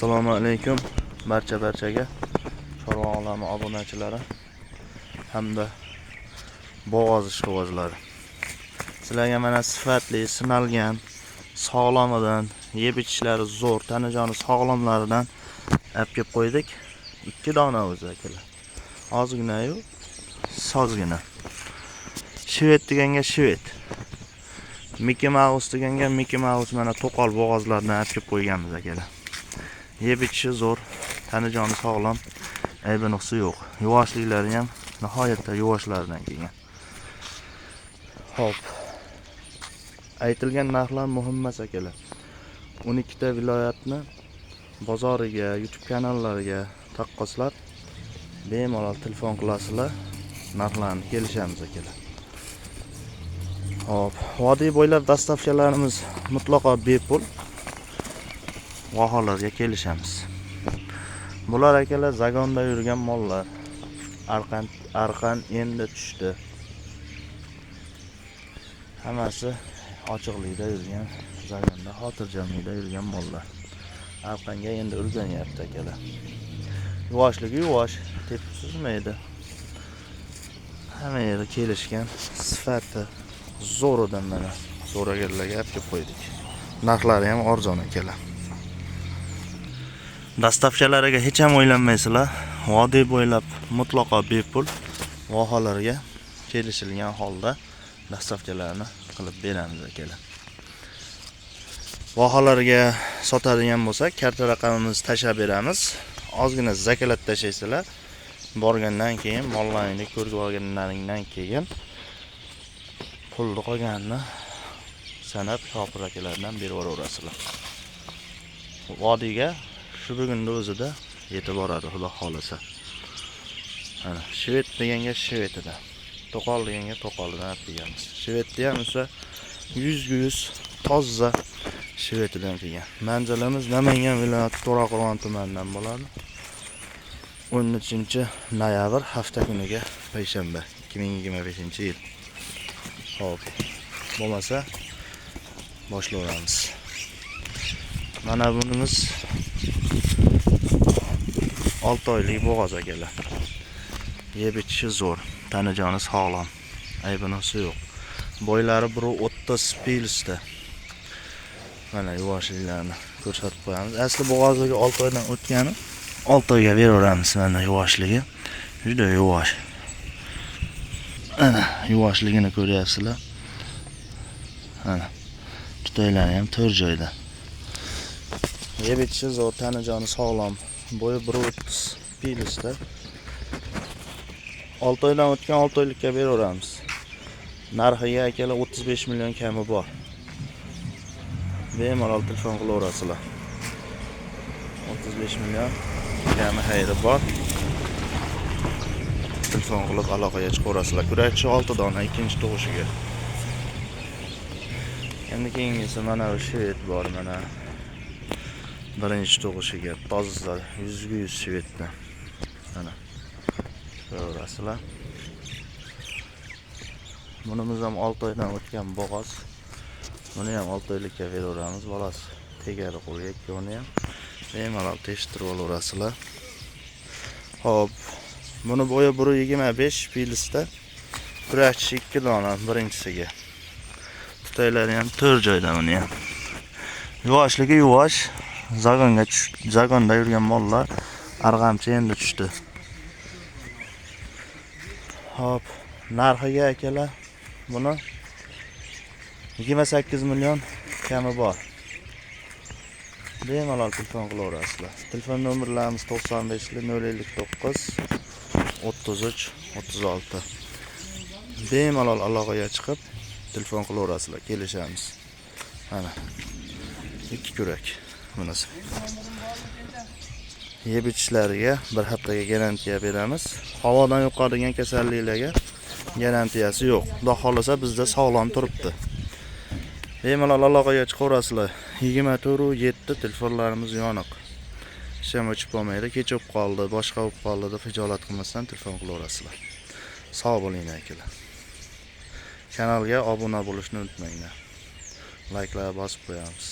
Assalomu alaykum barchaga Chorva olami obunachilari hamda bo'g'oz ishqibozlari. Sizlarga mana sifatli, sinalgan, sog'lomidan, yeb ichishlari zo'r, tanajoni sog'lomlaridan olib kelib qo'ydik. 2 dona o'zi akalar. Ozgina-yu, sozgina. Shved deganga shved. Mickey Mouse deganga Mickey Mouse, mana to'qol bo'g'ozlardan olib kelib qo'yganmiz akalar. Yeb ichishi zo'r, tanajoni sog'lom, aybi nuqsi yo'q. Yuvoshliklari ham nihoyatda yuvoshlaridan kelgan. Xo'p. Aytilgan narxlar muhim emas akalar. 12 ta viloyatni bozoriga, YouTube kanallariga taqqoslab bemalol telefon qilasizlar, narxlarni kelishamiz akalar. Xo'p, vodiy bo'ylab dastavkalarimiz mutlaqo bepul. Vohalarga kelishamiz. Bular akalar zagonda yurgan mollar. Arqan endi tushdi. Hammasi ochiqlikda yurgan, zagonda xotirjamlikda yurgan mollar. Arqonga endi o'rganyapti akalar. Yuvoshligi yuvosh, tepib suzmaydi. Hamma yeri kelishgan, sifati zo'ridan mana so'raganlarga olib kelib qo'ydik. Narxlari ham arzon akalar. Dastavkalariga hech ham o'ylanmaysizlar. Vodiy bo'ylab mutlaqo bepul vohalarga kelishilgan holda dastavkalarni qilib beramiz akalar. Vohalarga sotadigan bo'lsak, karta raqamimizni tashlab beramiz. Ozgina zakalat tashlaysizlar. Borgandan keyin, mollaringni ko'rib olganlaringdan keyin pulni qolganini sanab Shopir akalardan berib yuboraverasizlar. Vodiyga shu bugunni o'zida yetib boradi, xudo xolasa. Mana shved deganga shvedidan, to'qol deganga to'qolidan olib kelganmiz. Shvedni ham o'sha 100% toza shvedidan kelgan. Manzilimiz Namangan viloyati To'raqo'rg'on tumanidan bo'ladi. 13 noyabr hafta kuniga payshanba 2025-yil. Xo'p, bo'lmasa boshlayveramiz. Mana bunimiz 6 oylik bo'g'oz akalar. Yeb ichishi zo'r, tanajoni sog'lom, aybi nuqsi yo'q. Bo'ylari 1.30 plusda. Mana yuvoshliklarni ko'rsatib qo'yamiz. Asli bo'g'ozligi 6 oydan o'tgani 6 oyga beraveramiz. Mana yuvoshligi juda yuvosh. Mana yuvoshligini ko'ryapsizlar. Mana tutaylari ham 4 joyda. Yeb ichishi zo'r, tanajoni sog'lom. Bo'yi 1.30 plusda. 6 oydan o'tgan 6 oylikka beraveramiz. Narxiga akalar 35 million kami bor. Bemalol telefon qilaverasizlar. 35 million kami xayri bor. Telefon qilib aloqaga chiqaverasizlar. Kurakchi 6 dona ikkinchi tug'ishiga. Endi keyingisi mana bu shved bor, mana birinchi tug'ishiga toza 100% shvedni. Mana ko'rasizlar. Bunimiz ham 6 oydan o'tgan bo'g'oz. Buni ham 6 oylikka beraveramiz. Bolasi tegadi qo'lga, ikkovini ham bemalol tekshirib olaverasizlar. Xo'p, buni bo'yi 1.25 plusda. Kurakchi 2 dona birinchisiga. Tutaylari ham 4 joyda buni ham. Yuvoshligi yuvosh. Zagonga zagonda yurgan mollar arg'amchi endi tushdi. Xo'p, narxiga akalar buni 28 million kami bor. Bemalol telefon qilaverasizlar. Telefon nomerlarimiz 95 059 33 36. Bemalol aloqaga chiqib telefon qilaverasizlar, kelishamiz. Mana 2 kurak bunisi. Yeb ichishlariga bir haftaga garantiya beramiz. Havodan yuqadigan kasalliklarga garantiyasi yo'q. Xudo xolasa bizda sog'lom turibdi. Bemalol aloqaga chiqaverasizlar. 24/7 telefonlarimiz yoniq. Hech ham o'chib qolmaydi. Kech bo'lib qoldi, boshqa bo'lib qoldi deb hijolat qilmasdan telefon qilaverasizlar. Sog' bo'linglar akalar. Kanalga obuna bo'lishni unutmanglar. Layklar bosib qo'yamiz.